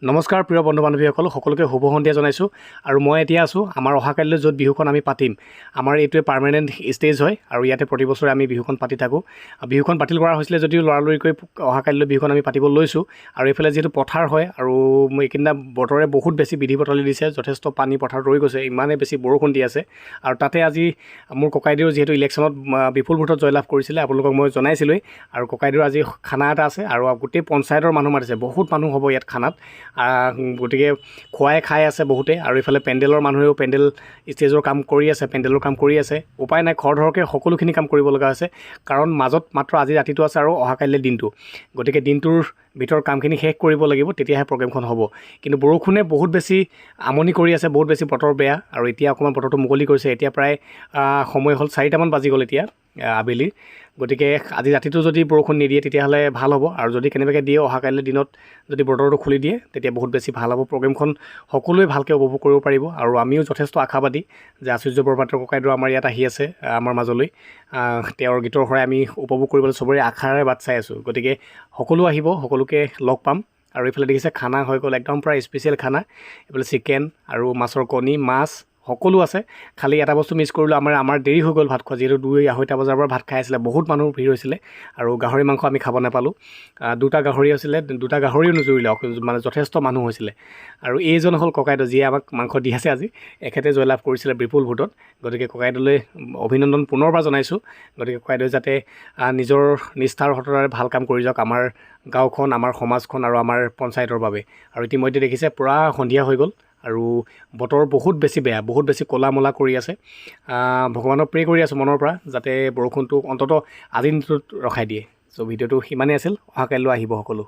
নমস্কাৰ প্ৰিয় বন্ধু বান্ধৱীসকল, সকলোকে শুভ সন্ধিয়া জনাইছোঁ। আৰু মই এতিয়া আছোঁ আমাৰ অহাকালিলৈ য'ত বিহুখন আমি পাতিম। আমাৰ এইটোৱে পাৰ্মানেণ্ট ষ্টেজ হয় আৰু ইয়াতে প্ৰতি বছৰে আমি বিহুখন পাতি থাকোঁ। বিহুখন বাতিল কৰা হৈছিলে যদিও লৰালৰিকৈ অহাকালিলৈ বিহুখন আমি পাতিব লৈছোঁ। আৰু এইফালে যিহেতু পথাৰ হয় আৰু এইকেইদিনা বতৰে বহুত বেছি বিধি পথালি দিছে, যথেষ্ট পানী পথাৰত ৰৈ গৈছে, ইমানেই বেছি বৰষুণ দি আছে। আৰু তাতে আজি মোৰ ককাইদেউ যিহেতু ইলেকশ্যনত বিপুল ভোটত জয়লাভ কৰিছিলে, আপোনালোকক মই জনাইছিলোঁৱেই। আৰু ককাইদেউৰ আজি খানা এটা আছে আৰু গোটেই পঞ্চায়তৰ মানুহ মাতিছে, বহুত মানুহ হ'ব ইয়াত খানাত। গতিকে খোৱাই খাই আছে বহুতে। আৰু এইফালে পেণ্ডেলৰ মানুহেও পেণ্ডেল ষ্টেজৰ কাম কৰি আছে, পেণ্ডেলৰ কাম কৰি আছে। উপায় নাই, খৰধৰকৈ সকলোখিনি কাম কৰিব লগা হৈছে, কাৰণ মাজত মাত্ৰ আজি ৰাতিটো আছে আৰু অহাকালিলৈ দিনটো। গতিকে দিনটোৰ ভিতৰত কামখিনি শেষ কৰিব লাগিব, তেতিয়াহে প্ৰগ্ৰেমখন হ'ব। কিন্তু বৰষুণে বহুত বেছি আমনি কৰি আছে, বহুত বেছি বতৰ বেয়া। আৰু এতিয়া অকণমান বতৰটো মুকলি কৰিছে। এতিয়া প্ৰায় সময় হ'ল 4টামান বাজি গ'ল এতিয়া আবেলিৰ। গতিকে আজি ৰাতিটো যদি বৰষুণ নিদিয়ে, তেতিয়াহ'লে ভাল হ'ব। আৰু যদি কেনেবাকৈ দিয়ে, অহাকাইলৈ দিনত যদি বতৰটো খুলি দিয়ে, তেতিয়া বহুত বেছি ভাল হ'ব। প্ৰগ্ৰেমখন সকলোৱে ভালকৈ উপভোগ কৰিব পাৰিব। আৰু আমিও যথেষ্ট আশাবাদী যে আচুৰ্য বৰপাত্ৰ ককাইদেউ আমাৰ ইয়াত আহি আছে আমাৰ মাজলৈ। তেওঁৰ গীতৰ শৰাই আমি উপভোগ কৰিবলৈ চবৰে আশাৰে বাট চাই আছোঁ। গতিকে সকলো আহিব, সকলোকে লগ পাম। আৰু এইফালে দেখিছে, খানা হৈ গ'ল, একদম পূৰা স্পেচিয়েল খানা। এইফালে চিকেন আৰু মাছৰ কণী, মাছ সকলো আছে। খালি এটা বস্তু মিছ কৰিলোঁ, আমাৰ দেৰি হৈ গ'ল ভাত খোৱা, যিহেতু 2-2.5 বজাৰ পৰা ভাত খাই আছিলে, বহুত মানুহ ভিৰ হৈছিলে আৰু গাহৰি মাংস আমি খাব নাপালোঁ। দুটা গাহৰি আছিলে, দুটা গাহৰিও নুজুৰিলে, মানে যথেষ্ট মানুহ হৈছিলে। আৰু এইজন হ'ল ককাইদেউ, যিয়ে আমাক মাংস দি আছে আজি। এখেতে জয়লাভ কৰিছিলে বিপুল ভোটত। গতিকে ককাইদেউলৈ অভিনন্দন পুনৰবাৰ জনাইছোঁ। গতিকে ককাইদেউ যাতে নিজৰ নিষ্ঠাৰ সততাৰে ভাল কাম কৰি যাওক আমাৰ গাঁওখন, আমাৰ সমাজখন আৰু আমাৰ পঞ্চায়তৰ বাবে। আৰু ইতিমধ্যে দেখিছে, পূৰা সন্ধিয়া হৈ গ'ল আৰু বতৰ বহুত বেছি বেয়া, বহুত বেছি ক'লা মলা কৰি আছে। ভগৱানক প্ৰে কৰি আছোঁ মনৰ পৰা, যাতে বৰষুণটো অন্ততঃ আজিৰ দিনটোত ৰখাই দিয়ে। চ' ভিডিঅ'টো সিমানেই আছিল। অহা কাইলৈ আহিব সকলো।